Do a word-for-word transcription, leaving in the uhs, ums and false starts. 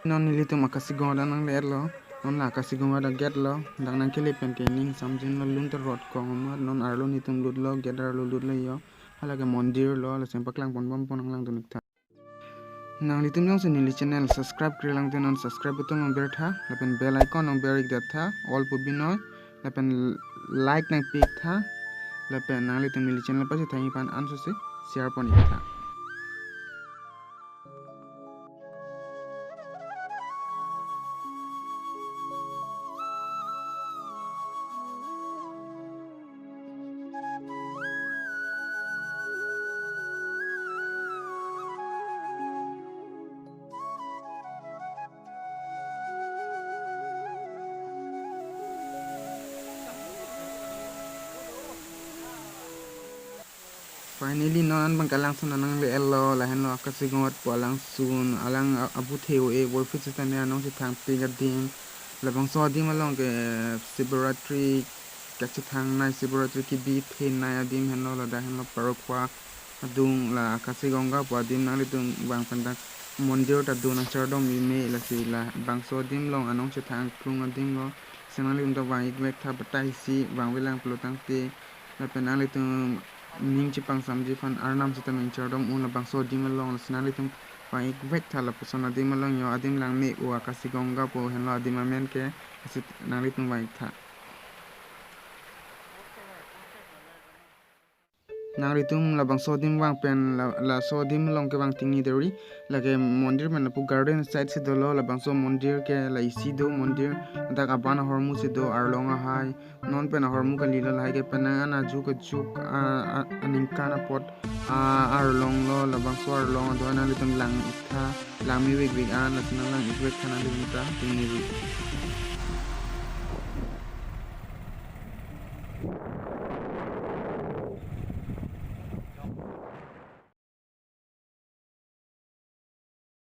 Non nelitum Akashi Ganga nangle-etlo. Non la Akashi Ganga gate lo. Dak nangkele pen ke ning samjinlo, lun ta rot kong amat. Non arlo netum lutlo, gate arlo lutlo jo. Hala ke mondir lo, lason paklang ponbom pon nanglangdun-ik tha. Nanglitum jongsi neli channel subscribe-kre lang te non subscribe button nangbertha, lapen bell icon nangber-ik det tha, all pu binoi, lapen like nangpi-ik tha, lapen nanglitum neli channel pachethang-ik aphan ansose share pon-ik tha. Finally, non an bang ke alangsun nangle-etlo, lahenlo Akashi Ganga pu alangsun, alang a-, abuthe o-e, borphit sitame anong chethang-ik adim, labangso adim along ke Shivratri kachethangnei, Shivratri kebi thenei adim henlo, ladak henlo Parokwa adung, la Akashi Ganga pu adim nanglitum vang pen dak mondir ta do nangchardom-ik me, lasi labangso adim along anong chethang klung adim lo, si nanglitum ta vang-ik vek tha, batai si vangve lang pulo tangte, lapen nanglitum ning chepangsamji aphan Arnam sitame nangchardom un labangso adim along, lasi nanglitum vang-ik vek tha lapuson adim along jo, adim lang me-o, Akashi Ganga pu henlo adim amen ke, lasi nanglitum vang-ik tha. Nanglitum labangso adim vang pen la, laso adim along kevang tingni deri, lake mondir pen lapu garden side si dolo, labangso mondir ke la isi do mondir, dak aban ahormu si do arlong ahai, non pen ahormu kalilo, lahai ke penang an ajuk ajuk, a, a, aningkan apot, a, arlong lo, labangso arlong do, nanglitum lang-ik tha, langme vekvek an, lason nanglang-ik vek tha nanglitum ta, tingni deri.